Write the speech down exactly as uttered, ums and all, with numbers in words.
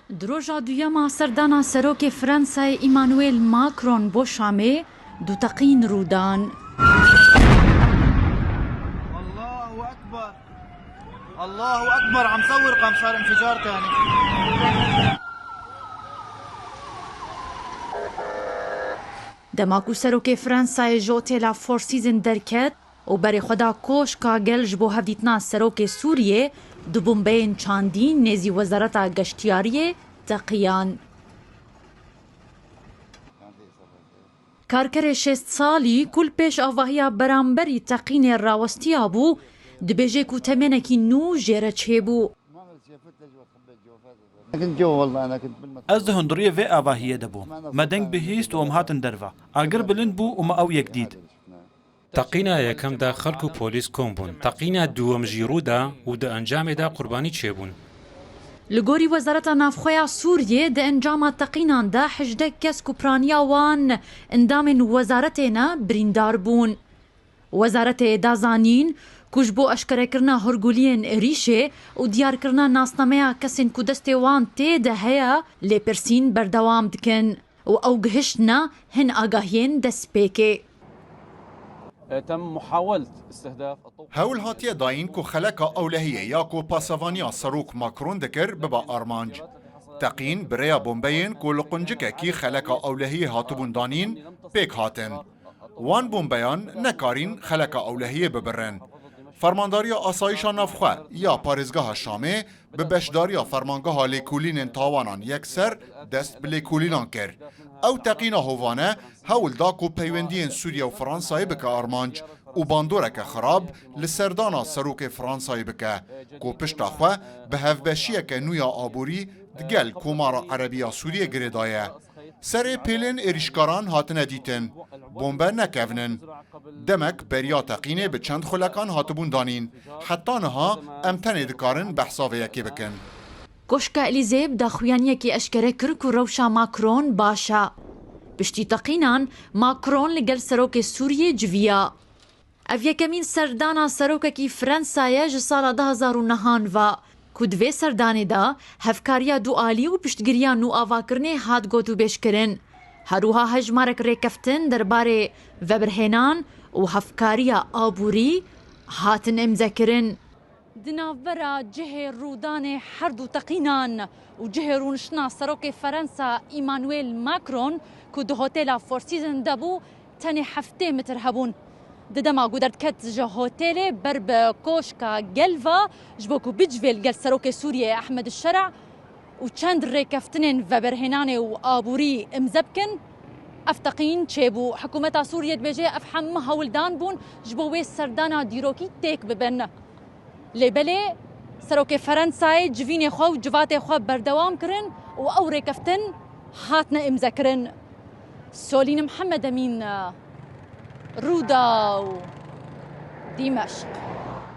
Di roja duyema serdana serokê Fransayê Emmanuel Macron bo Şamê du teqîn rû dan. الله أكبر. الله أكبر. عم صور، قام صار انفجار تاني. Dema ku serokê Fransayê ji otêla Four Seasons derket û berê xwe da koşka gel ji bo hevdîtina serokê Sûriyê, du bombeyên çandî nêzî Wezareta Geştiyariyê teqiyan. Karkerê şêst salî ku li pêş avahiya beramberî teqînê rawestiyabû, dibêje ku temenekî nû jê re çêbû. Ez di hundiriyê vê avahiyê de bûm. Me deng bihîst û em hatin derve. Agir bilind bû û me ew yek dît. Teqîna yekem de xelk û polîs kom bûn. Teqîna dûyem jî rû da û di encamê de qurbanî çêbûn. Li gorî Wezareta Navxwe ya Sûriyê, di encama teqînan de hejdeh kes ku piraniya wan endamên wezaretê ne, birîndar bûn. Wezaretê da zanîn ku ji bo eşkerekirina hûrguliyên êrîşê û diyarkirina nasnameya kesên ku destê wan tê de heye, lêpirsîn berdewam dikin û ew gihiştine hin agahiyên destpêkê. تم محاولة استهداف الطوق Hewl hatiye dayîn ku xeleka ewlehiyê ya ku pasevaniya Serok Macron dikir bibe armanc. Teqîn bi rêya bombeyên ku li quncikekî xeleka ewlehiyê hatibûn danîn pêk hatin. Wan bombeyan nekarîn xeleka ewlehiyê bibirin. Fermandariya Asayişa Navxwe ya Parêzgeha Şamê bi beşdariya Fermangeha Lêkolînên Tawanan Yekser dest bi lêkolînan kir. Ew teqîna hovane hewl da ku peywendiyên Sûriye û Fransayê bike armanc û bandoreke xirab li serdana serokê Fransayê bike ku pişta xwe bi hevbeşiyeke nû ya aborî digel Komara Erebî ya Sûriyê girêdaye. Serê pêlên êrîşkaran hatine dîtin. Bombe nekevnin. Demek beriya teqînê bi çend xulekan hatibûn danîn. Heta niha em tenê dikarin behsa vê yekê bikin. Koşka Elîzeyê bi daxuyaniyekê eşkere kir ku rewşa Macron baş e. Piştî teqînan, Macron li gel serokê Sûriyê civiya. Ev yekemîn serdana serokekî Fransa ye ji sala du hezar û nehan ve, ku di vê serdanê de hevkariya dualî û piştgiriya nûavakirinê hat gotûbêjkirin. Her wiha hejmarek rêkeftin derbarê vebirhênan û hevkariya aborî hatin îmzekirin. Di navbera cihê rûdanê her du teqînan û cihê rûniştina serokê Ferensa Emmanuel Macron ku di hotêla Four Seasons de bû, tenê heftê metr hebûn. Di dema ku derdiket ji hotêlê ber bi koşka gel ve ji bo ku bicivê li gel serokê Sûriyê Ehmed Şera û çend rêkeftinên veberhênanê û aborî îmze bikin, ev teqîn çêbû. Hikûmeta Sûriyê dibêje ev hemû hewldan bûn ji bo wê serdana dîrokî têk bibin. Lê belê serokê Ferensayê civînê xwe û civatê xwe berdewam kirin û ew rêkeftin hatine îmzekirin. Solîn Mihemed Emîn, Rûdaw, Dîmeşq.